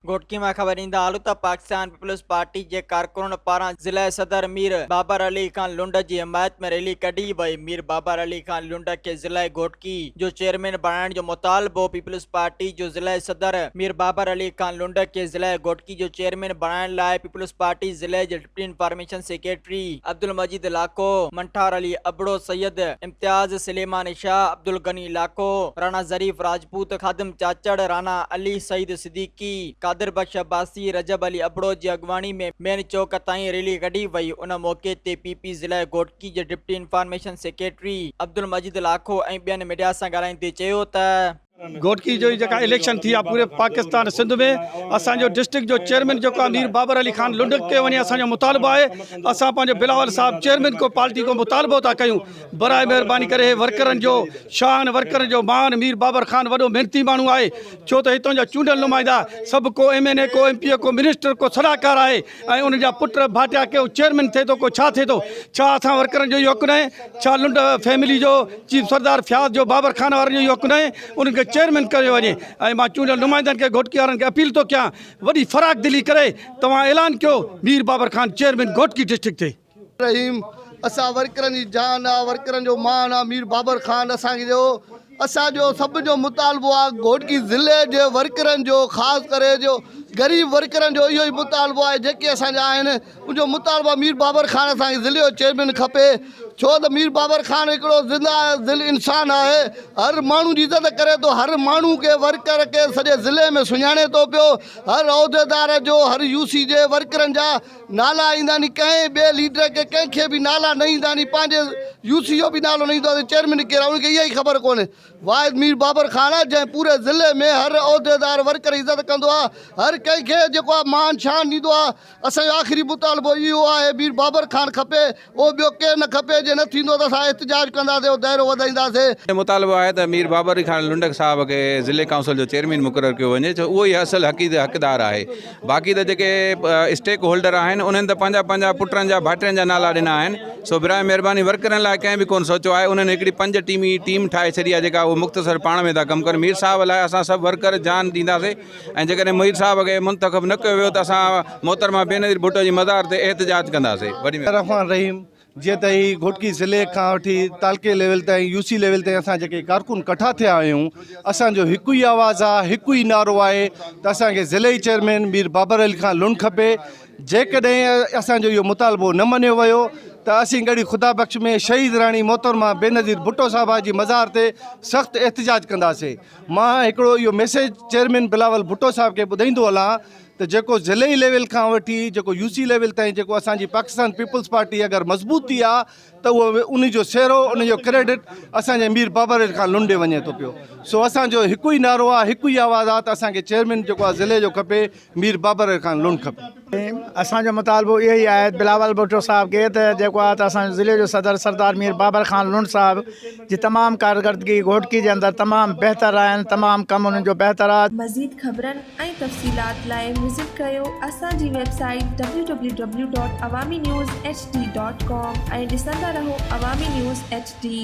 گهوٽڪي مان خبر ڏيندا هلون ته پاڪستان پيپلز پارٽي جي ڪارڪنن پاران ضلعي صدر مير بابر علي خان لنڊ جي حمايت ۾ ريلي ڪڍي وئي. مير بابر علي خان لنڊ کي ضلعي گهوٽڪي جو چيئرمين بڻائڻ جو مطالبو پيپلز پارٽي جو ضلعي صدر مير بابر علي خان لنڊ کي ضلعي گهوٽڪي جو چيئرمين بڻائڻ لاء پيپلز پارٽي ضلعي جي deputy information secretary Abdul Majeed Lakho, Manthar Ali Abro, Syed Imtiaz Suleman Shah, Abdul Ghani Lakho, Rana Zarif Rajput, Khadim Chachar, Rana Ali Saeed Siddiqui, Qadir Bakhsh Abbasi, Rajab Ali Abro جي اڳواڻي ۾ مين چوڪ تائين rally ڪڍي وئي. ان موقعي تي P P ضلعي گهوٽڪي جي deputy information secretary Abdul Majeed Lakho ۽ ٻين ميڊيا سان ڳالهائيندي چيو ته، گهوٽڪي جو جيڪا اليڪشن ٿي آ پوري پاڪستان سنڌ ۾ اسان جو ڊسٽرڪٽ جو چيئرمين جيڪو آ مير بابر علي خان لنڊ ڪيو وڃي اسان جو مطالبو آهي اسان پنهنجو بلاول صاحب چيئرمين کو پارٽي کو مطالبو ٿا ڪيون براء مهرباني ڪري هي ورڪرن جو شان ورڪرن جو مان مير بابر خان وڏو محنتي ماڻهو آهي ڇو ته هتان جا چونڊيل نمائندا سڀ ڪو ايم اين اي ڪو ايم پي اي ڪو منسٽر ڪو صلاحڪار آهي ۽ انهن جا پٽ ڀاٽيا ڪو چيئرمين ٿئي ٿو ڪو ڇا ٿئي ٿو ڇا اسان ورڪرن جو اهو حق ناهي ڇا لنڊ فيملي جو چيف سردار فياض جو بابر خان وارن جو اهو حق ناهي انهن کي چيئرمين ڪيو وڃي ۽ مان چونڊيل نمائندن کي گهوٽڪي وارن کي اپيل ٿو ڪيان وڏي فراخ دلي ڪري توهان اعلان ڪيو مير بابر خان چيئرمين گهوٽڪي ڊسٽرڪٽ ٿئي. رحيم اسان ورڪرن جي جان آ ورڪرن جو مان آ مير بابر خان اسان جو اسان جو سڀ جو مطالبو آ گهوٽڪي ضلعي جي ورڪرن جو خاص ڪري جو غريب ورڪرن جو اهو ئي مطالبو آهي جيڪي اسان جا آهن ان جو مطالبو آهي مير بابر خان اسان کي ضلعي جو چيئرمين کپي ڇو ته مير بابر خان هڪڙو زنده دل انسان آهي هر ماڻهو جي عزت ڪري ٿو هر ماڻهو کي ورڪر کي سڄي ضلعي ۾ سڃاڻي ٿو پيو هر عهديدار جو هر يو سي جي ورڪرن جا نالا ايندا ني ڪنهن ٻئي ليڊر کي ڪنهن کي به نالا نه ايندا ني پنهنجي يو سي جو به نالو نه ايندو آهي چيئرمين ڪير آهي ان کي اها ئي خبر ڪونهي واحد مير بابر خان آهي جنهن پوري ضلعي ۾ هر عهديدار ورڪر جي عزت ڪندو آهي هر ڪنهن کي جيڪو آهي مان شان ڏيندو آهي اسان جو آخري مطالبو اهو آهي مير بابر خان کپي اهو ٻيو ڪير نه کپي جي نه ٿيندو ته اسان احتجاج ڪنداسين اهو دائرو وڌائينداسين. مطالبو آهي ته مير بابر خان لنڊڪ صاحب کي ضلعي ڪائونسل جو چيئرمين مقرر ڪيو وڃي ڇو اهو ئي اصل حقي حقدار آهي باقي ته جيڪي اسٽيڪ هولڊر آهن انهن ته پنهنجا پنهنجا پٽن جا ڀائٽين جا نالا ڏنا آهن سو براء مهرباني ورڪرن لاء ڪنهن به ڪونه سوچيو آهي انهن هڪڙي پنج ٽيمي ٽيم ٺاهي ڇڏي آهي جيڪا اهو مختصر پاڻ ۾ ٿا ڪم ڪن مير صاحب لاء اسان سڀ ورڪر جان ڏينداسي ۽ جيڪڏهن مير صاحب کي منتخب نه ڪيو ويو ته اسان محترمه بينظير ڀٽو جي مزار تي احتجاج ڪنداسي وڏي الرحمان الرحيم جيئن ته هي گهوٽڪي ضلعي کان وٺي تعلقي ليول تائين يو سي ليول تائين اسان جيڪي ڪارڪن ڪٺا ٿيا آهيون اسان جو هڪ ئي آواز آهي هڪ ئي نعرو آهي ته اسان کي ضلعي چيئرمين مير بابر علي خان لنڊ کپي جيڪڏهن اسان جو اهو مطالبو نه مڃيو ويو ته اسين ڳڙهي خدا بخش ۾ شهيد راڻي محترمه بينظير ڀٽو صاحبه جي مزار تي سخت احتجاج ڪنداسين مان هڪڙو اهو ميسيج چيئرمين بلاول ڀٽو صاحب کي ٻڌائيندو هلان ته جيڪو ضلعي ليول کان وٺي جيڪو يو سي ليول تائين جيڪو اسان جي پاڪستان پيپلز پارٽي اگر مضبوط ٿي آ ته اهو ان جو سهرو ان جو ڪريڊٽ اسان جي مير بابر علي خان لنڊي وڃي ٿو پيو سو اسان جو هڪ ئي نعرو آ هڪ ئي آواز آ ته اسان کي چيئرمين جيڪو آ ضلعي جو کپي مير بابر علي خان لنڊ کپي. اسان جو مطالبو اهو ئي آهي بلاول ڀٽو صاحب کي ته جيڪو آهي ته اسان جو ضلعي جو صدر سردار مير بابر خان لنڊ صاحب جي تمام ڪارڪردگي گهوٽڪي جي اندر تمام بهتر آهن تمام ڪم انهن جو بهتر آهي. مزيد خبرن ۽ تفصيلات لاء وزٽ ڪريو اسان جي website W W W dot Awami news H D dot com ۽ ڏسندا رهو عوامي نيوز ايڇ ڊي.